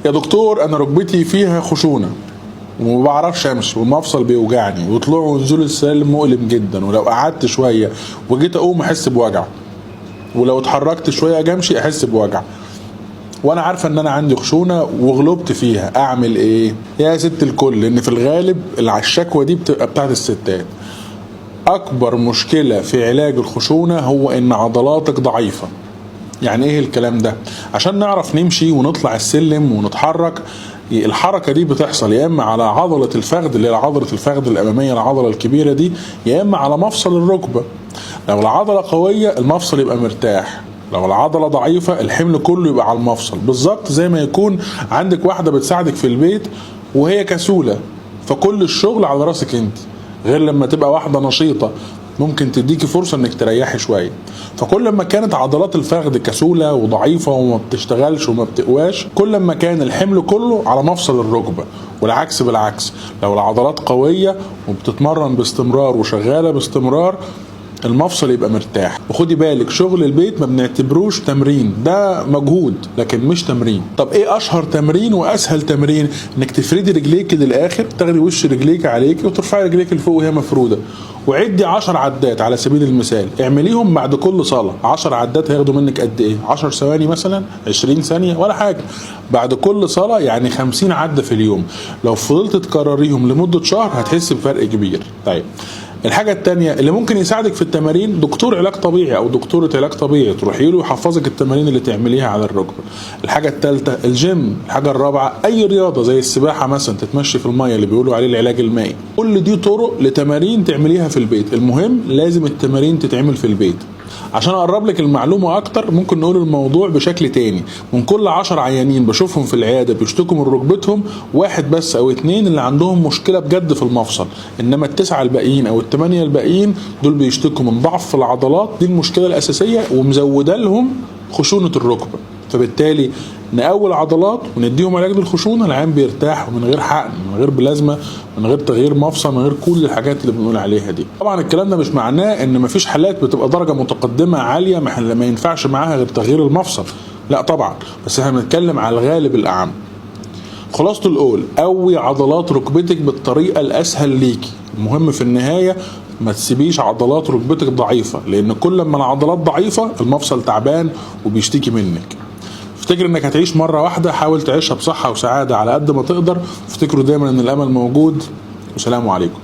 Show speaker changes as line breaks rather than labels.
يا دكتور انا ركبتي فيها خشونة وما بعرفش امشي والمفصل بيوجعني وطلوع ونزول السلالم مؤلم جدا، ولو قعدت شوية وجيت اقوم احس بوجع، ولو اتحركت شوية اجي امشي احس بوجع، وانا عارفه ان انا عندي خشونة وغلبت فيها، اعمل ايه؟ يا ست الكل، لان في الغالب الشكوى دي بتبقى بتاعت الستات. اكبر مشكلة في علاج الخشونه هو ان عضلاتك ضعيفة. يعني ايه الكلام ده؟ عشان نعرف نمشي ونطلع السلم ونتحرك، الحركة دي بتحصل يا اما على عضلة الفخذ اللي هي عضلة الفخذ الامامية، العضلة الكبيرة دي، يا اما على مفصل الركبة. لو العضلة قوية المفصل يبقى مرتاح، لو العضلة ضعيفة الحمل كله يبقى على المفصل. بالظبط زي ما يكون عندك واحدة بتساعدك في البيت وهي كسوله، فكل الشغل على راسك انت، غير لما تبقى واحدة نشيطه ممكن تديكي فرصة انك تريحي شوية. فكل ما كانت عضلات الفخذ كسوله وضعيفه وما بتشتغلش وما بتقواش، كل ما كان الحمل كله على مفصل الركبة. والعكس بالعكس، لو العضلات قوية وبتتمرن باستمرار وشغالة باستمرار، المفصل يبقى مرتاح. وخدي بالك، شغل البيت ما بنعتبروش تمرين، ده مجهود لكن مش تمرين. طب ايه اشهر تمرين واسهل تمرين؟ انك تفردي رجليك للاخر، تاخدي وش رجليك عليك وترفعي رجليك لفوق وهي مفروده، وعدي 10 عدات على سبيل المثال، اعمليهم بعد كل صلاة. 10 عدات هياخدوا منك قد ايه؟ 10 ثواني مثلا، 20 ثانية، ولا حاجة. بعد كل صلاة يعني 50 عده في اليوم. لو فضلت تكرريهم لمدة شهر هتحس بفرق كبير. طيب الحاجة التانية اللي ممكن يساعدك في التمارين دكتور علاج طبيعي أو دكتورة علاج طبيعي، تروحي له يحفظك التمارين اللي تعمليها على الركبة. الحاجة التالتة الجيم. الحاجة الرابعة أي رياضة زي السباحة مثلا، تتمشي في المية اللي بيقولوا عليه العلاج المائي. كل دي طرق لتمارين تعمليها في البيت. المهم لازم التمارين تتعمل في البيت. عشان اقرب لك المعلومة اكتر ممكن نقول الموضوع بشكل تاني. من كل 10 عيانين بشوفهم في العيادة بيشتكوا من ركبتهم، واحد بس او 2 اللي عندهم مشكلة بجد في المفصل، انما ال9 الباقيين او ال8 الباقيين دول بيشتكوا من ضعف في العضلات، دي المشكلة الاساسية، ومزوده لهم خشونة الركبة. فبالتالي نقوي العضلات ونديهم علاج للخشونه، العيان بيرتاح ومن غير حقن، من غير بلازما، من غير تغيير مفصل، من غير كل الحاجات اللي بنقول عليها دي. طبعا الكلام ده مش معناه ان مفيش حالات بتبقى درجه متقدمة عالية ما ينفعش معاها غير تغيير المفصل، لا طبعا، بس احنا بنتكلم على الغالب الاعم. خلاصه القول، قوي عضلات ركبتك بالطريقة الاسهل ليكي. المهم في النهاية ما تسيبيش عضلات ركبتك ضعيفة، لان كل ما العضلات ضعيفة المفصل تعبان وبيشتكي منك. افتكر انك هتعيش مرة واحدة، حاول تعيشها بصحة وسعادة على قد ما تقدر. افتكروا دايما ان الامل موجود. والسلام عليكم.